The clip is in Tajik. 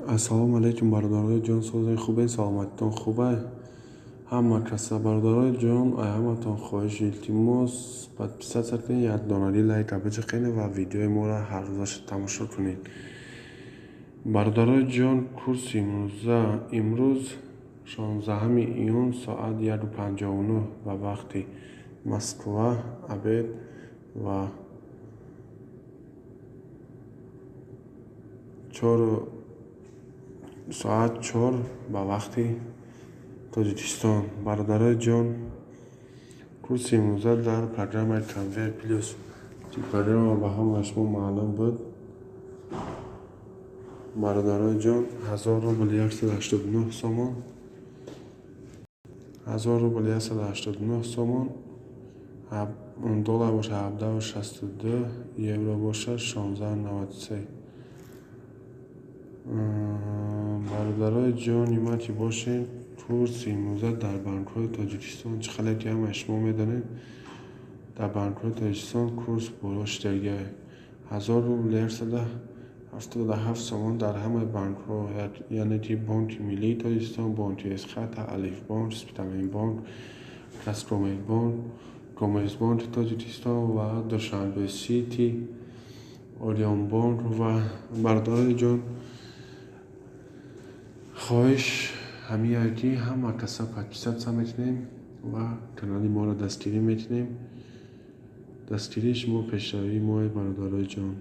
Ассалому алайкум, бародарои ҷон, созен, хубен, саломатитон хубай? Ҳама каса, бародарои ҷон, ай ҳаматон хоҳиш, илтимос, подписаться кунед, як донаги лайка биҷиқенед ва видеои моро ҳаррӯзаша тамошо кунед. Бародарои ҷон, курси имрӯза, имрӯз 16 июн, соат 1:59 ба вақти Москва, обед ва соат 4 ба вақти Тоҷикистон. Бародарои ҷон, курси имрӯза дар программаи Конвейер Плюс, ки программа ба ҳамаи шумо маълум буд. Бародарои ҷон, 1000 рубл 189 сомон, 1000 рубл 189 сомон, доллар боша 17,62, евро боша 16,93. Бародарои ҷони ман, ки бошед, курси имрӯза дар банкҳои Тоҷикистон, чӣ хеле ки ҳамаи шумо медонед, дар банкҳои Тоҷикистон курс боло шудагиай. 1000 рубл 177 сомон дар ҳамаи банкҳо, яъне ки Бонки Миллии Тоҷикистон, Бонки Эсхата, Алифбонк, Спитаменбонк, Казкоммерцбонк, Коммерцбонки Тоҷикистон ва Душанбе Сити, Орионбонк. Ва бародарои ҷон, хоҳиш ҳамиае ки ҳама каса подписаться мекунем ва канали моро дастгирӣ мекунем. Дастгирии шумо пешравии мои, бародарои ҷон.